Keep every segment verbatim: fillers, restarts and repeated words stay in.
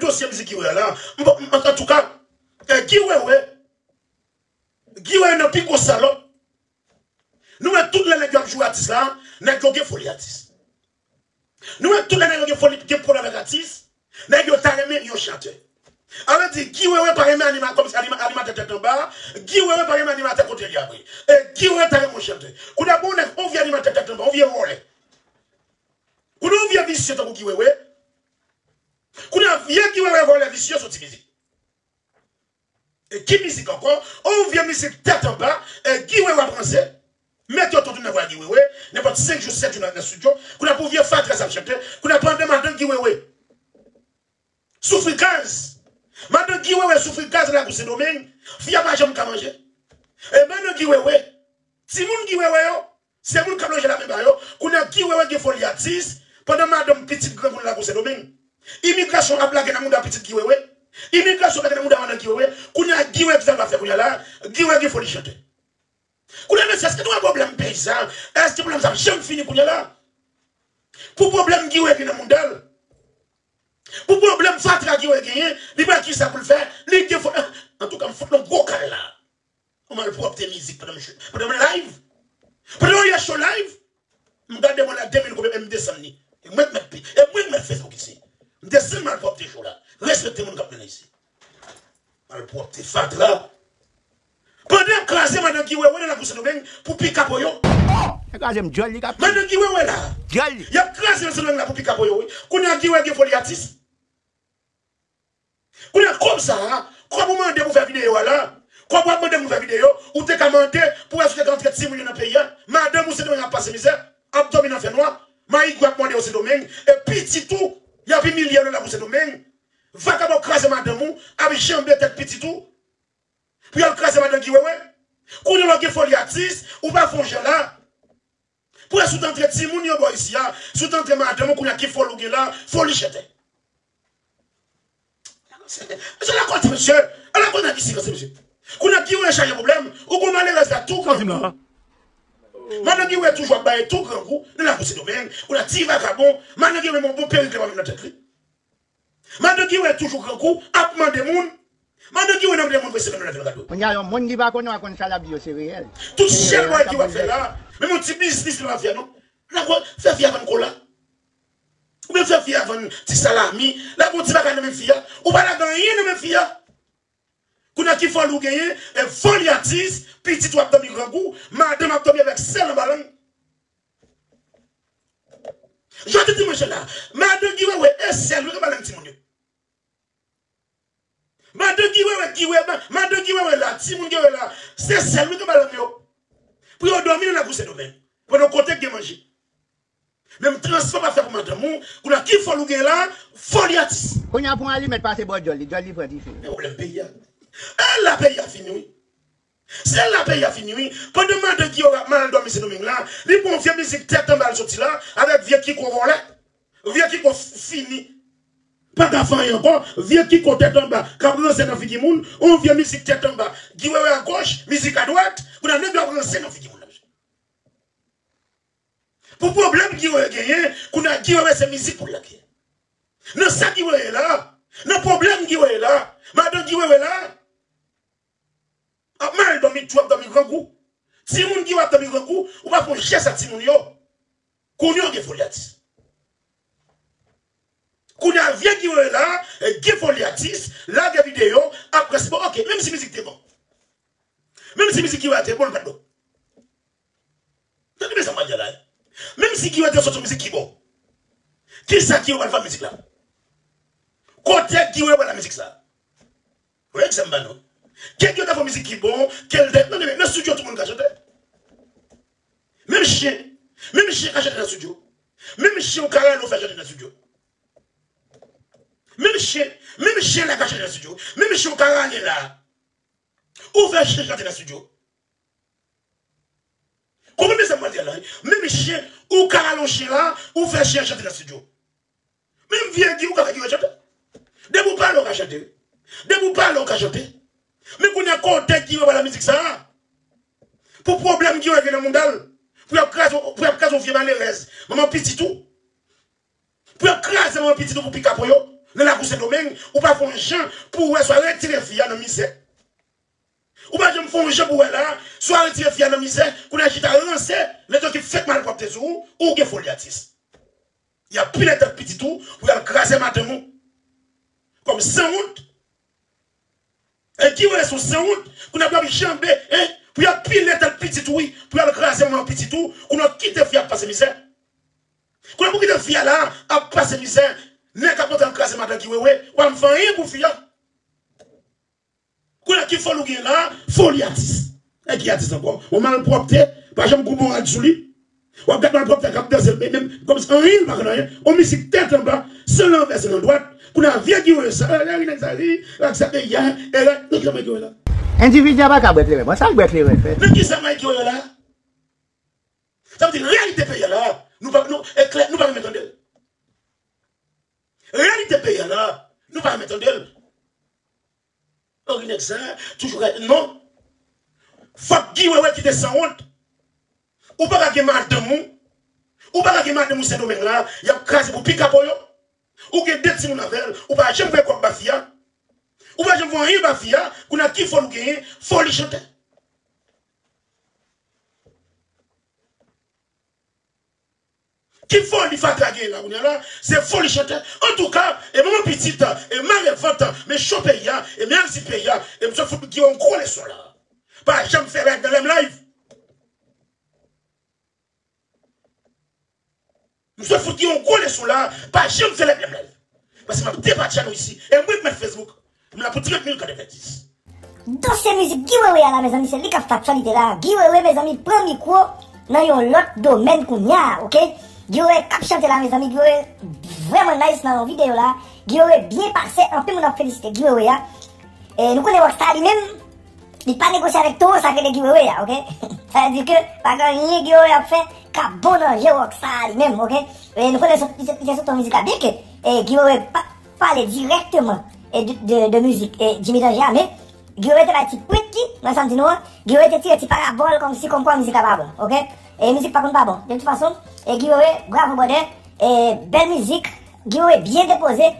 dosye mizik Guy Wewe la. M, m, antouka, eh, Guy Wewe, Guy Wewe nan pi gwo salòp. Nou wè tout lè nèg yo ap joure atis la, nèg yo gen foli atis. Nou wè tout lè nèg yo gen foli, gen pwoblèm avèk atis, nèg yo ta renmen yon chantè. A vle di, Guy Wewe pa renmen anima-, kòmsi anima-, animatè tèt anba, Guy Wewe pa renmen animatè kote li apre. E Guy Wewe ta renmen yon chantè. Kounye a bon nèg, yon vye animatè tèt anba, yon vye vòlè. Kounye a yon vye visye tankou Guy Wewe. Kounye a vye Guy Wewe vòlè visye soti mizik. E ki mizik ankò? On vye mizik tèt anba, e Guy Wewe ap ranse. Mete yo tout nan vwa Guy Wewe, nenpòt senk jou, sèt jou nan, nan estidyo. Kounye a pou vye fatra sa ap chante, kounye a pandan madan Guy Wewe soufri gaz. Madan Guy Wewe soufri gaz nan lakou Sendomeng, fi a pa janm ka manje. E madan Guy Wewe, timoun Guy Wewe yo, se moun k ap lonje lamen ba yo. Kounye a Guy Wewe gen foli atis, pandan madanm pitit grangou nan lakou Sendomeng. Imigrasyon ap lage nan mouda pitit Guy Wewe. Imigrasyon ap lage nan mouda madan Guy Wewe. Kounye a Guy Wewe ki sa l va fè kounye a la? Guy Wewe gen foli chantè. Kounye a mesye, èske nou wè pwoblèm peyi sa? Èske pwoblèm sa ap janm fini kounye a la? Pou pwoblèm Guy Wewe gen nan mouda l, pou pwoblèm fatra Guy Wewe genyen, li pa kisa pou l fè, li gen fo-, antouka, m fout nou gwo kal la. Yon malpwòpte mizik pandan m, pandan m live. Pandan yon show live, m gade mwen la de mil konbyen, m desann li. E mwen k mèt pi, e mwen k mèt Facebook isi. M desann malpwòpte show la. Respekte moun k ap vin isi. Malpwòpte fatra. Pandan y ap kraze madan Guy Wewe nan lakou Sendomeng pou pika po yo. Yo kraze m, dyòl li k ap. Madan Guy Wewe la. Dyòl li. Y ap kraze nan Sendomeng la pou pika po yo, wi. Kounye a Guy Wewe gen foli atis. Kounye a kòb sa a, kòb ou mande pou fè videyo a la, kòb w ap mande pou fè videyo, ou te ka mande pou wè si w te ka antre timoun yo nan peyi a. Madanm ou Sendomeng ap pase mizè, ap dòmi nan fènwa, mayigwe ap mòde yo Sendomeng, e pitit ou, y ap imilye yo nan lakou Sendomeng. Vakabon kraze madanm ou, ap janbe tèt pitit ou, pou y al kraze madan Guy Wewe. Kounye a lè w gen foli atis, ou pa fè yon jan la. Pou wè si w t antre timoun yo bò isi a, si w t antre madanm ou, kounye a ki foli w gen la, foli chantè. Mesye, la konn, mesye, ala konn nèg isi ranse, mesye. Kounye a Guy Wewe chaje pwoblèm, ou gon malerèz la tou grangou. Madan Guy Wewe toujou ap bay tou grangou nan lakou Sendomeng, kounye a ti vakabon, madan Guy Wewe menm yon bon perik li pa menm nan tèt li. Madan Guy Wewe toujou grangou, ap mande moun. Madan Guy Wewe nan mande moun prese nan leve gado. Kounye a yon moun ki pa konnen w a konn sa l ap di yo se reyèl. Tout sèl bagay ki w ap fè la, menm yon ti biznis li pa fè non. Lage w fè fi a vann kola. Oubyen fè fi a vann ti salami. Lage yon ti bagay nan men fi a. Ou pa lage anyen nan men fi a. Kounye a ki foli w genyen, e foli atis, pitit ou ap dòmi grangou, madanm ap dòmi avèk sèl anba lang. Jodi dimanch la, madan Guy Wewe e sèl wi k anba lang timoun yo. Madan Guy Wewe, Guy Wewe, ma-, madan Guy Wewe la, timoun Guy Wewe la, se sèl wi k anba lang yo. Pou yo dòmi nan lakou Sendomeng. Pandan kote k gen manje. Menm transpò pa fè pou madanm ou, kounye a ki foli w gen la, foli atis. Kounye a pou yon alimèt pase bò dyòl li, dyòl li pran dife. Men pwoblèm peyi a. E la peyi a fini wi. Se la peyi a fini wi. Pandan madan Guy Wewe ap mal dòmi Sendomeng la, li pran vye mizik tèt anba l soti la, avèk vye kiko vòlè. Vye kiko f-, fini. Pa ka fè anyen ankò, vye kiko tèt anba, k ap ranse nan figi moun, yon vye mizik tèt anba. Guy Wewe agoch, mizik adwat, kounye a nèg yo ap ranse nan figi moun la. Pou pwoblèm Guy Wewe genyen, kounye a Guy Wewe se mizik pou l lage. Nan sa Guy Wewe ye la, nan pwoblèm Guy Wewe ye la, madan Guy Wewe la, ap mal dòmi, tou ap dòmi grangou. Timoun Guy Wewe ap dòmi grangou, ou pa fè yon jès a timoun yo. Kounye a w gen foli atis. Kounye a vye Guy Wewe la, e gen foli atis, lage videyo, ap ranse bon, ok, menm si mizik te bon. Menm si mizik Guy Wewe a te bon, l pa t bon. Tande byen sa m pral di a la. Menm si Guy Wewe te soti yon mizik ki bon, kisa Guy Wewe pral fè ak mizik la? Kote Guy Wewe pral ak mizik sa? Ou wè egzanp m ba nou. Ke Guy Wewe ta fè yon mizik ki bon, ke l te, non, men nan estidyo tout moun ka chante. Menm chen, menm chen ka chante nan estidyo. Menm chen ou ka rale ou fè chante nan estidyo. Menm chen, menm chen la ka chante nan estidyo. Menm chen ou ka rale la. Ou fè chen chante nan estidyo. Konprann byen sa m pral di a la, wi. Menm chen, ou ka rale yon chen la, ou fè chen an chante nan estidyo. Menm vye Guy, ou ka fè Guy Wewe chante. Depi w pale, ou ka chante, wi. Depi w pale, ou ka chante. Men kounye a kote Guy Wewe pral ak mizik sa a? Pou pwoblèm Guy Wewe gen nan mouda l. Pou y ap kraze, pou y ap kraze yon vye malerèz. Manman pitit ou. Pou y ap kraze manman pitit ou pou pika po yo. nan lakou Sendomeng, ou pa fè yon jan pou wè swa retire fi a nan mizè. Ou pa janm fè yon jan pou wè la, swa retire fi a nan mizè, kounye a chita ranse, letan ki fèk malpwòpte sou ou, ou gen foli atis. Y ap pile tèt pitit ou pou y al kraze madanm ou. Kòm sanwont. E Guy Wewe se yon sanwont, kounye a pou y ap janbe, en, pou y ap pile tèt pitit ou, wi, pou y al kraze manman pitit ou, kounye a w kite fi a ap pase mizè. Kounye a pou kite fi a la ap pase mizè, nèg ap antre al kraze madanm Guy Wewe, w ap fè anyen pou fi a. Kounye a ki foli w gen la, foli atis. E ki atis ankò? Yon malpwòpte, pa janm gon bon rad sou li. W ap gad malpwòpte k ap danse, men menm kòmsi anyen li pa konn anyen. Yon mizik tèt anba, san lanvè, san landwat. Kounye a vye Guy Wewe sa, e, e, nèg sa ri, ak sa peyi a, e, e, nèg sa Guy Wewe la. Endividi a pa ka bwè kleren. Bon, sa l bwè kleren fè? Men kisa may Guy Wewe la? Sa vle di reyalite peyi a la, nou pa, nou, e klè, nou pa renmen tande l. Reyalite peyi a la, nou pa renmen tande l. Anri nèg sa, toujou ka, non. Fòk Guy Wewe kite sanwont. Ou pa ka gen madanm ou. Ou pa ka gen madanm ou Sendomeng la, y ap kraze pou pi kapo yo. Ou gen de timoun avè l, ou pa janm voye kòb ba fi a. Ou pa janm voye anyen ba fi a, kounye a ki foli w genyen, foli chantè. Ki foli fatra genyen la kounye a la, se foli chantè. Antouka, e manman pitit, e marevant, men cho peyi a, e men atis peyi a, e m sot fout Guy Wewe yon gwo leson la. Pa janm fè règ nan lè m live. M sot fout Guy Wewe yon gwo leson la, pa janm fè règ nan lè m live. Paske m ap depatcha nou isi. E mwen k mèt Facebook. M la pou trant mil ka de vètis. Dosye mizik Guy Wewe a la, mezanmi, se li k ap fè aktyalite la. Guy Wewe, mezanmi, pran mikwo nan yon lòt domèn kounye a, oke? Guy Wewe k ap chante la, mezanmi, Guy Wewe vrèman nice nan yon videyo la. Guy Wewe byen pase, anpil moun ap felisite Guy Wewe a. E nou konnen Rockstar li menm, li pa negosye avèk towo sa k rele Guy Wewe a, oke? Sa vle di ke pa gen anyen Guy Wewe ap fè k ap bon nan je Rockstar li menm, oke? E nou konnen li te, li te sot yon mizik la, byen ke, e, Guy Wewe pa pale dirèkteman, e, de, de, de mizik, e, Jimmy Danger a, men Guy Wewe te bay ti pwent li, nan sa m di nou an, Guy Wewe te tire ti parabòl kòmsi kòmkwa mizik la pa bon, oke? E mizik pa konn pa bon. De tout fason, e Guy Wewe, bravo brother, e bèl mizik, Guy Wewe byen depoze,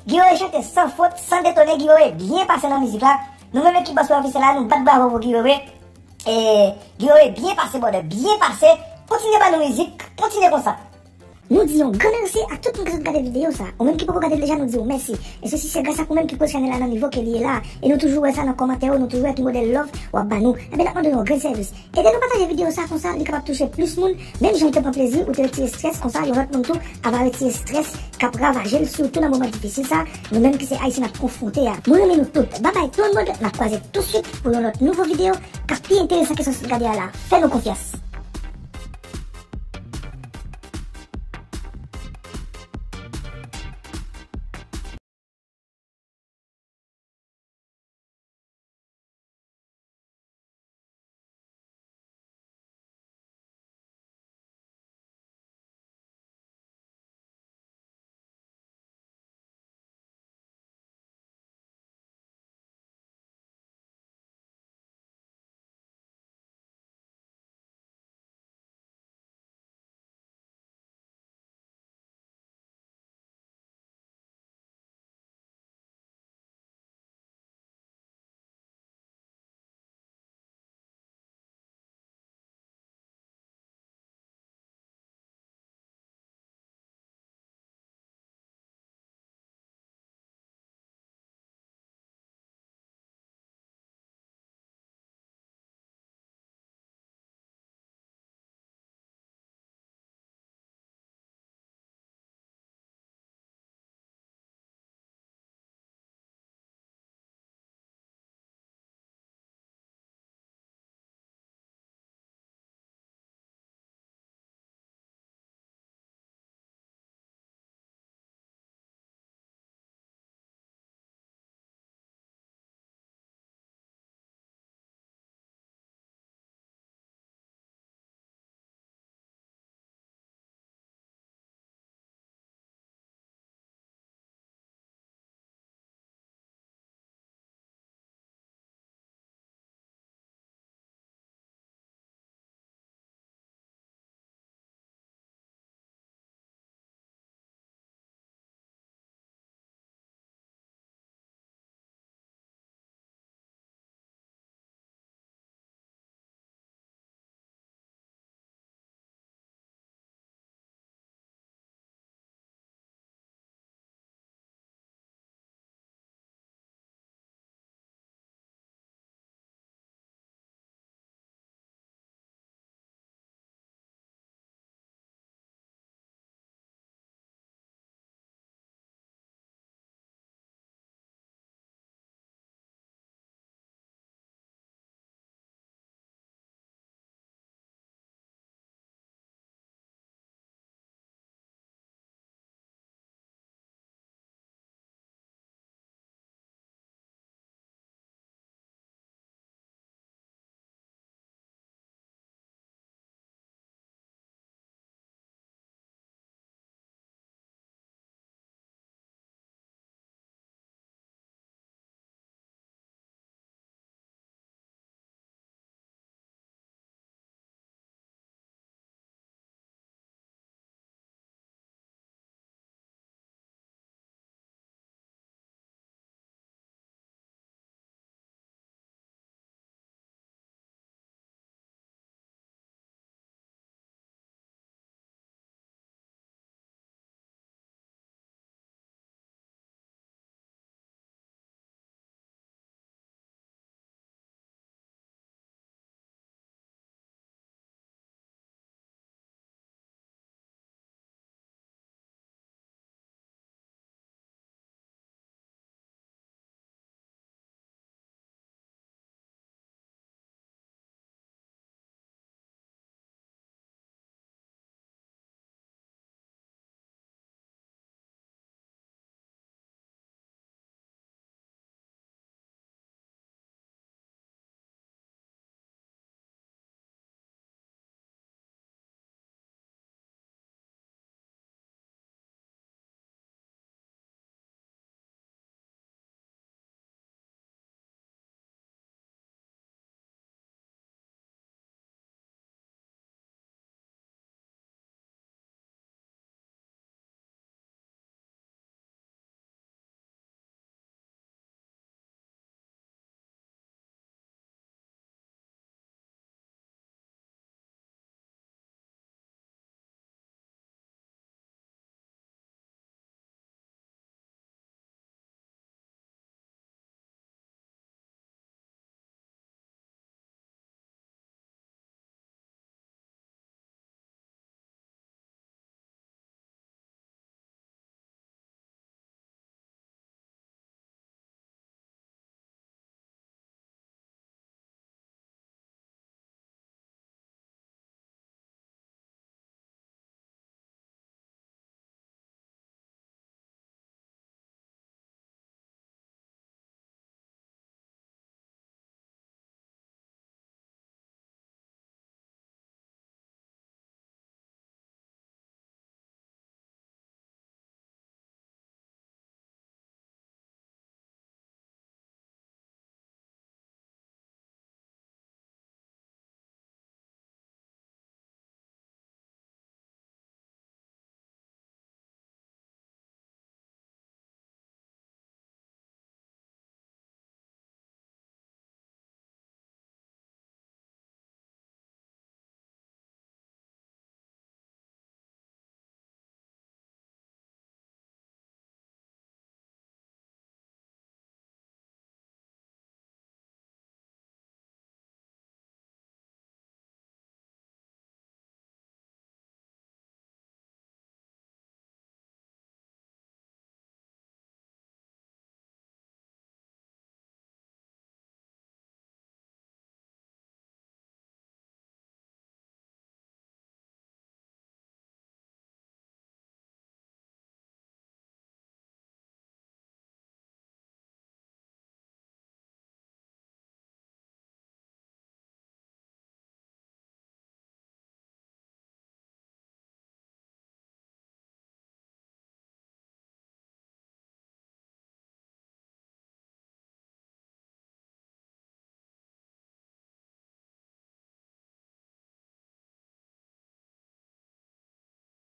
Guy Wewe chante san fot, san detone, Guy Wewe byen pase nan mizik la. Nou menm ekip Bòs Ofisyèl la, nou bat bravo pou Guy Wewe. E Guy Wewe byen pase brother, byen pase. Kontinye ban nou mizik, kontinye konsa. Nou di yon gran mèsi ak tout moun ki sot gade videyo sa. Ou menm ki poko gade l deja, nou di w mèsi. E sesi se gras ak ou menm ki pote chanèl la nan nivo ke li ye la. E nou toujou wè sa nan kòmantè yo, nou toujou wè ki modèl love w ap ban nou. Enben, n ap mande w yon grenn sèvis. Ede nou pataje videyo sa konsa, li kapab touche plis moun. Menm jan w te pran plezi, ou te retire estrès konsa, yon lòt moun tou ava retire estrès k ap ravaje l, sitou nan moman difisil sa, nou menm ki se Ayisyen n ap konfwonte a. Mwen renmen nou tout. Babay tout moun, n ap kwaze tousuit pou yon lòt nouvo videyo k ap pi enteresan ke sa w sot gade a la. Fè nou konfyans.